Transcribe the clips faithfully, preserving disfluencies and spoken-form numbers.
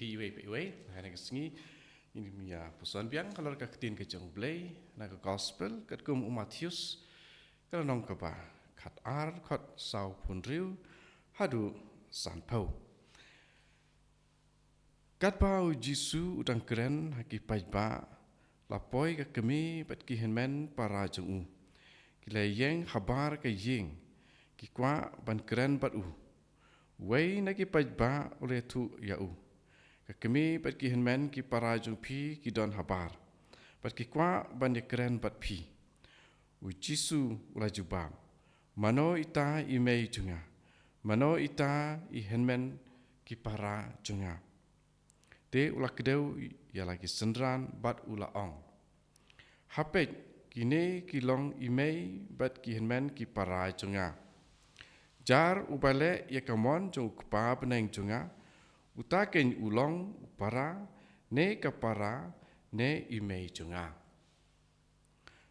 Iwei pa iwei, ha kane ka sngi, ngin ïa puson biang halor ka ktien ka jong U Blei, na ka gospel, katkum u Mathaios, ka lynnong kaba khat ar, dkhot saw phew hynriew, haduh san phew. Katba u Jisu u dang kren ha ki paidbah, la poi ka kmie bad ki hynmen para jong u. Ki la ïeng habar ka ïing, ki kwah ban kren bad u. Uwei na ki paidbah u la ïathuh ïa u. Ka kmie bad ki hynmen ki para jong phi ki don habar. Bad ki kwah ban ïakren bad phi. U Jisu u la jubab. Mano ita i mei jong nga. Mano ita i hynmen ki para jong nga. Te u la kdew ïa la ki synran bad u la ong. Ha peit, kine ki long i mei bad ki hynmen ki para jong nga. Jar uba leh ïa ka mon jong u kpa bneng jong nga, uta kein u long u para, ne ka para, ne i mei jong nga.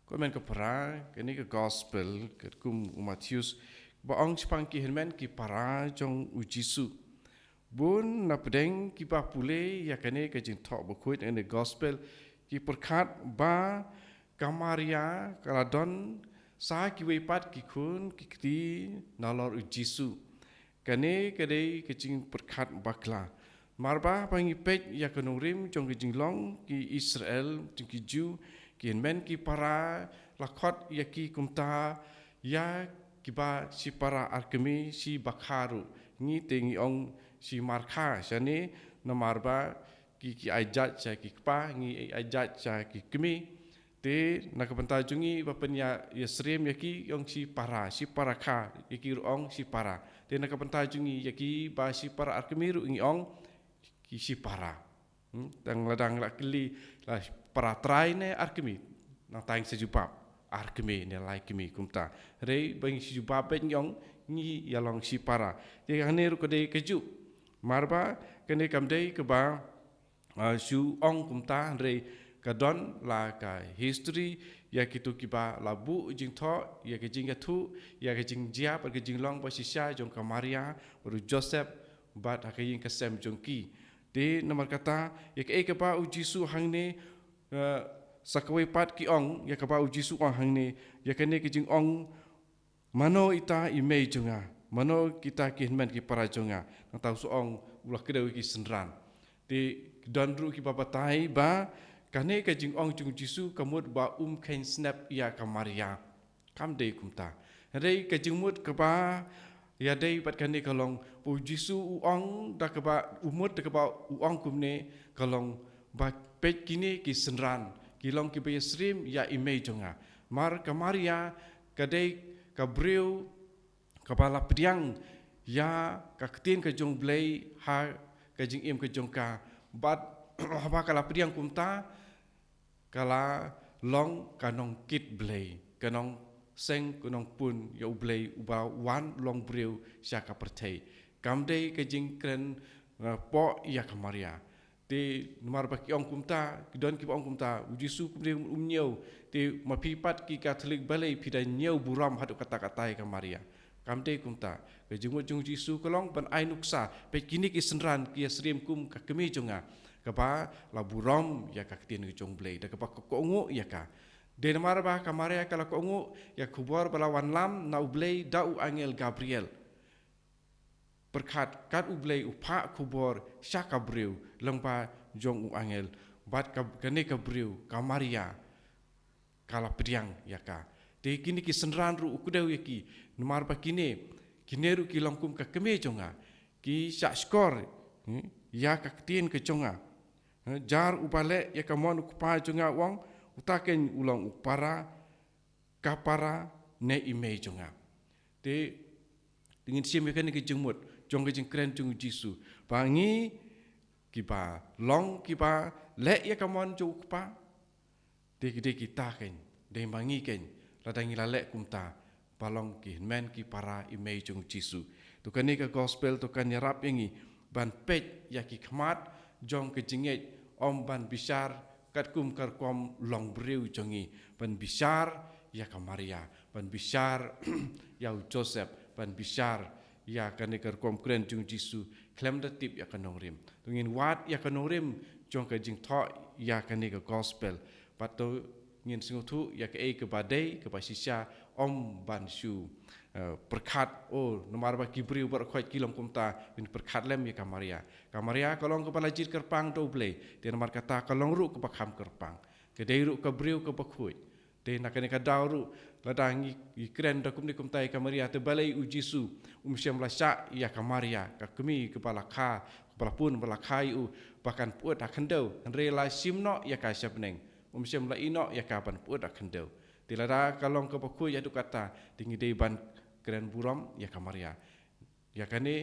Ko hynmen ko para, kane ka gospel, katkum u Mathaios, ba ong shaphang ki hynmen ki para jong u Jisu. Bun na pdeng kiba pule ïa kane ka jingthoh bakhuid, ïa kane gospel, ki pyrkhat ba ka Maria ka la don sa kiwei pat ki khun ki kti nalor u Jisu. Kane ka dei ka jingpyrkhat bakla. Namar ba haba ngi peit ïa ka nongrim jong ka jinglong ki Israel, jong ki Jiw, ki hynmen ki para, la khot ïa ki kumta, ïa kiba shipara ar kmie, shibakha ruh. Ngi te ngi ong shimarkha, shane namar ba ki, ki ai jait sha ki kpa, ngi ai jait sha ki kmie. Te na ka bynta jong ngi ba pynïa, ïasyriem ïa ki ong shipara, shiparakha, ïa ki ruh ong shipara. Te na ka bynta jong ngi ïa kiba shipara ar kmie ruh ngi ong ki shipara. Hmm? Tang lada ngi la kylli la para trai ne ar kmie. Nangta ngin sa jubab ar kmie ne lai kmie kumta. Hynrei ba ngi sa jubab beit ngi ong ngi ïa long shipara. Te kane ruh ka dei kajuh. Namar ba kane kam dei kaba, ah, shu ong kumta, hynrei ka don la ka history, ïa kito kiba la buh jingthoh, ïa ka jingïathuh, ïa ka jingjia, bad ka jinglong ba shisha jong ka Maria, bad u Joseph, bad ha ka ïing ka sem jong ki. Te namar kata, ïa kaei kaba u Jisu hangne, eh, sa kawei pat ki ong, ïa kaba u Jisu ong hangne, ïa kane ka jingong, mano ita i mei jong nga, mano kita ki hynmen ki para jong nga, nangta u sa ong u la kdew ïa ki synran. Te don ruh kiba batai ba, kane ka jingong jong u Jisu ka mut ba um kheiñ snep ïa ka Maria. Kam dei kumta. Hynrei ka jingmut kaba ïadei bad kane ka long, ba u Jisu u ong da kaba, u mut da kaba u ong kumne ka long ba peit kine ki synran, ki long kiba ïasyriem ïa i mei jong nga. Namar ka Maria, ka dei ka briew, kaba la pdiang ïa ka ktien ka jong u Blei ha ka jingim ka jong ka. Bad haba ka la pdiang kumta, ka la long ka nongkit Blei, ka nongseng, ka nongpun ïa u Blei uba wan long briew sha ka pyrthei. Kam dei ka jingkren, eh, poh ïa ka Maria. Te namar ba ki ong kumta, ki don kiba ong kumta, u Jisu kumne um ñiew, te ma phi pat ki Katholik balei phi da ñiew burom haduh katta katta ïa ka Maria. Kam dei kumta, ka jingmut jong u Jisu ka long ban ai nuksa, peit kine ki synran ki ïasyriem kum ka kmie jong nga, kaba la burom ïa ka ktien ka jong u Blei, da kaba ka kohnguh ïa ka. Dei namar ba ka Maria ka la kohnguh ïa ka khubor ba la wanlam na u Blei da u angel Gabriel. Pyrkhat kat u Blei u phah khubor sha ka briew lyngba jong u angel. Bad ka, kane ka briew, ka Maria, ka la pdiang ïa ka. Te kine ki synran ruh u kdew ïa ki. Namar ba kine, kine ruh ki long kum ka kmie jong nga. Ki shahshkor, hmm, ïa ka ktien ka jong nga. Hmm, jar uba leh ïa ka mon u kpa jong nga u ong, uta kein u long u para, ka para ne i mei jong nga. Te, te ngin shim ïa kane ka jingmut jong ka jingkren jong u Jisu. Ba ngi kiba long kiba leh ïa ka mon jong u kpa. Te ki dei kita kein, dei ma ngi kein, lada ngi la leh kumta, ba long ki hynmen ki para i mei jong u Jisu. To kane ka gospel to kan ïarap ïa ngi ban peit ïa ki khmat jong ka jingngeit, ym ban bishar katkum ka rukom long briew jong ngi, ban bishar ïa ka Maria, ban bishar ïa u Joseph, ban bishar ïa kane ka rukom kren jong Jisu, khlem da tip ïa ka nongrim. To ngin wad ïa ka nongrim jong ka jingthoh ïa kane ka gospel. Bad to ngin sngewthuh ïa kaei kaba dei, kaba shisha, ym ban shu, eh, pyrkhat, oh, namar ba ki briew baroh khoit ki long kumta, ngin pyrkhat lem ïa ka Maria. Ka Maria ka long kaba la jied kyrpang da U Blei, te namar kata ka long ruh kaba kham kyrpang. Ka dei ruh ka briew kaba khuid. Te na kane ka daw ruh, lada ngi, ngi kren da kumne kumta ïa ka Maria, te balei U Jisu um shym la shah ïa ka Maria, ka kmie kaba la kha, kaba la pun, ba la kha ïa u, ba kan pyut ha khyndew, hynrei la shim noh ïa ka sha bneng, um shym la ïeh noh ïa ka ban pyut ha khyndew. Te lada ka long kaba khuid haduh katta, te ngi dei ban kren burom ïa ka Maria. Ïa kane,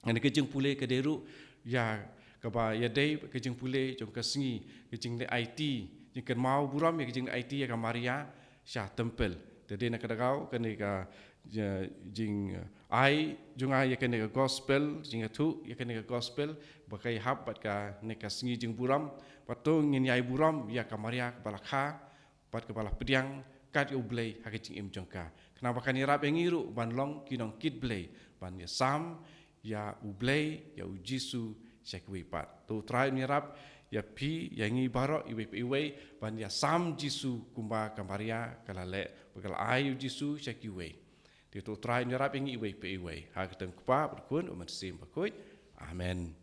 kane ka jingpule ka dei ruh ïa kaba ïadei ka jingpule jong ka sngi, ka jingleh aiti, jingkynmaw burom ïa ka jingleh aiti ïa ka Maria sha templ. Te dei na ka daw kane ka, ïa, jingai jong nga ïa kane ka gospel, jingïathuh ïa kane ka gospel, ba ka ïahap bad kane ka sngi jingburom, bad to ngin ïai burom ïa ka Maria kaba la kha, bad kaba la pdiang kat ïa U Blei ha ka jingim jong ka. Khnang ba kan ïarap ïa ngi ruh ban long ki nongkit Blei, ban ïasam ïa U Blei, ïa U Jisu sha kiwei pat. To U Trai un ïarap ïa phi, ïa ngi baroh iwei pa iwei, ban ïasam Jisu kumba ka Maria ka la leh, ba ka la ai U Jisu sha kiwei. Te to U Trai un ïarap ïa ngi iwei pa iwei. Ha ka kyrteng U Kpa, bad U Khun, bad U Mynsiem Bakhuid. Amen.